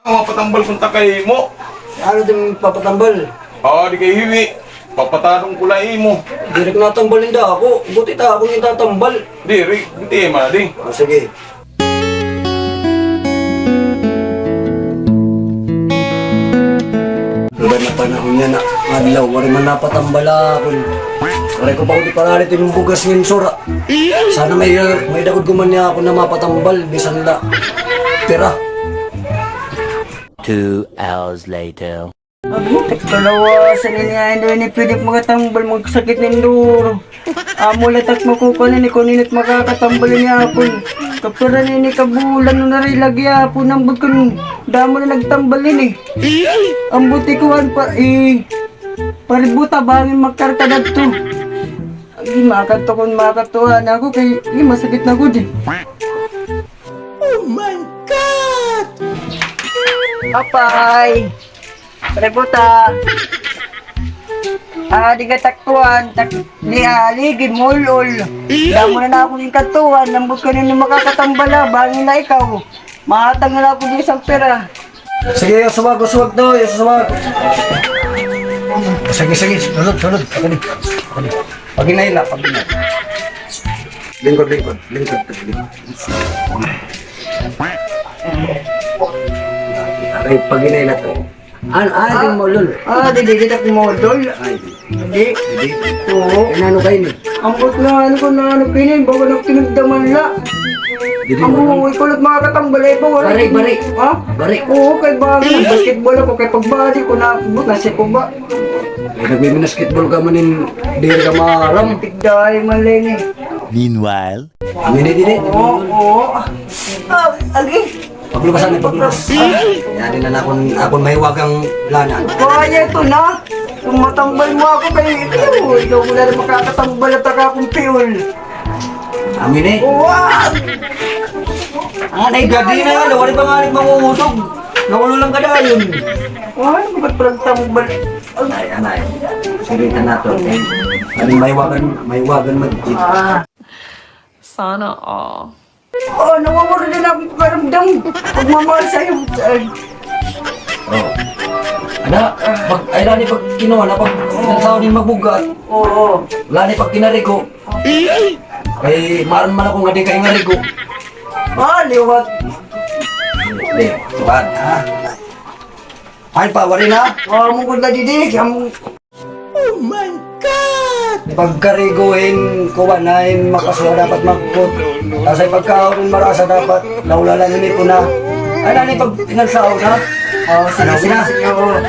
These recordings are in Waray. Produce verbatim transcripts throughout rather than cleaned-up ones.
Mapatambal ko unta kay imo. Ano it papatambal? Ah, di kay hiwi. Papatanong ko la imo. Diri ko natambal hin dako. Buti ta ako it tatambal. Diri, buti man, di. O, sige. Iba na panahon yana, adlaw, waray man napatambal ha akon. Waray ko pa gud iparalit it bugas ngan sura. Sana may, may dagod ko man niya ako na mapatambal, bisan la pira. Two hours later. Abi, kalawasan ini, ay, hindi ini pwede makatambal, magsakit na it duro. Amo la tak makukuha ini, kun hin-o it makakatambal ini ha akon. Kapira na ini ka bulan, no, narilag gihapon, ambot kun damo na nagtambal ini. Ambot ikuan pa, i-, paributa, bangin makarta dadto. Agi, makadto kun makadto na ako, kay, agi, masakit na gud, eh. Oh my God! Apay! Paributa. Ah, di ka taktuan, tak-, di, ah, ligi, mul-ol. Damo na na ako ning katuan, ambot kun hin-o makakatambal, ah, bangin la ikaw. Mahatag na la ako di isang pira. Sige, uswag, uswag to, uswag. Sige, sige, sulod, sulod. Ako di, ako di. Paghinay la, paghinay. Lingkod, lingkod, lingkod, lingkod. Ay, paghinay la to. Ano, ano, ah, di modol? Ah, di, di, di, di modol. Ay, di. Di. Di. Oo. Kaya ano kayo ni? Ambot nga, ano ko na, ano, pinin, bago na tinagdaman la. Di, di modol. Ang buhay ko lang makakatambal, eh, ba, wala. Bari, bari. Ha? Bari. Oo, kay bagay, basketball ako, kay pagbadi ko na, but nasa ko ba? Ay, nagbibinas-, basketball ka man in, diri ka maaram. Tigday man, Lenny. Meanwhile. Amin, di, di. Oo, oo. Ah, agi. Paglubasan, eh, paglubas. Yan, di na akon, akon mahiwagang lana. Kaya ito na. Kun matambal mo ako, kay ikaw, ikaw mo na rin makakatambal at saka akong piyon. Amin, eh. Wow! Anay, gadi na, wala pa nga rin mangungusog. Naulo lang ka dahil. Ay, ba't pala tambal? Anay, anay. Siritan natin. Ano, mahiwagan, mahiwagan mag-, ah. Sana all. Oo, nawawala na akong pakiramdam. Pagmamahal sa'yo. Ay. Oh. Ada, pag, ay, lani pag kinuha na, pag nagsaon din magbugat. Oo. Lani pag kinarigo. Ay, maaram man ako nga di kayo ngarigo. Ah, liwat. Di, bad, ha? Ay, pa, wari na? Oo, mungkod na didi. Siya mong Oh my God! Pagkarigo hin kuan na hin makaswa dapat magput. Tapos ay pagkaon hin marasa dapat naulalan hin ipon na. Ay, nani pag pinagsaon na? Oh, sige, sige, sige, oo.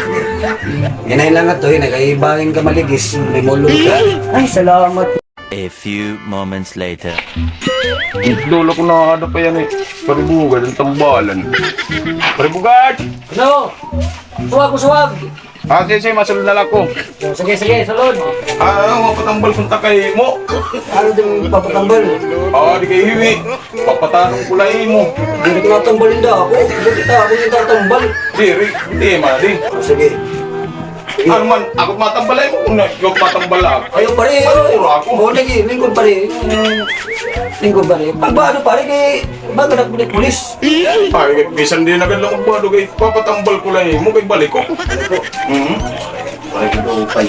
Yan ay lang ato, yun, kay bangin ka maligis, may mulong ka. Ay, salamat. A few moments later. Lolo ko, nahanap pa yan eh. Paribugat, an tambalan. Paribugat! Ano? Suwag, suwag! Ah, sige, sige, masulod na la ako. O, sige, sige, sulod. Ah, ano, mapatambal ko unta kay imo. Ano it papatambal? Ah, di kay hiwi. Papatanong ko la imo. Diri ko natambal hin dako. Diri ta ako it tatambal. Diri, di, madi. O, sige. Ano man, ako matambal imo, kun ikaw matambal ako. Ayaw, pare. Maturo ako. O, lagi, lingkod, pare. Lingkod, pare. Pagbado, pare, kay Baga na pulis. Ay, bisan di na gad la ako bado kay papatambal ko la imo kay balik ko. Mhm. Ay, ito, upay.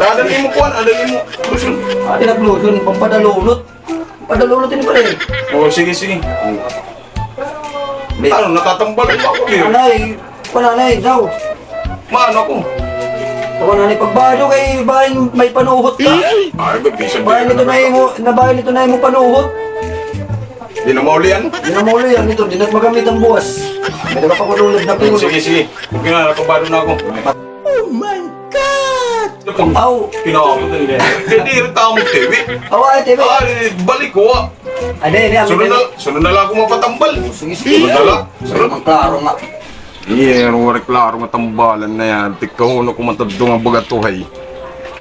Ada nimo kuan, ada nimo lotion. Ada naglotion, pampadalunot. Padalunot ini, pare. O, sige, sige. Ano, natatambal pa ako, eh. Anay, Pananay daw. Maano ko? Ako na ni pagbado kay bahin may panuhot ka. Ay, ba't bisan bahin ito na imo, na bahin ito na imo panuhot. Di na maulian? Di na maulian ito, di na magamit an buwas. May nagapakudulog na puno. Sige, sige. Okay na, nakabado na ako. Oh my God! Aw! Kinakabot na niya. Hindi rin tao magtiwi. Awa, ay, tiwi. Ah, balik ko, ah. Ade, ade, sunod na, sunod na la ako mapatambal. Sige, sige. Sunod na la. Sunod. Ang klaro nga. Iya, waray klaro nga tambalan na yan. Tikahon ako matadto nga bagatuhay.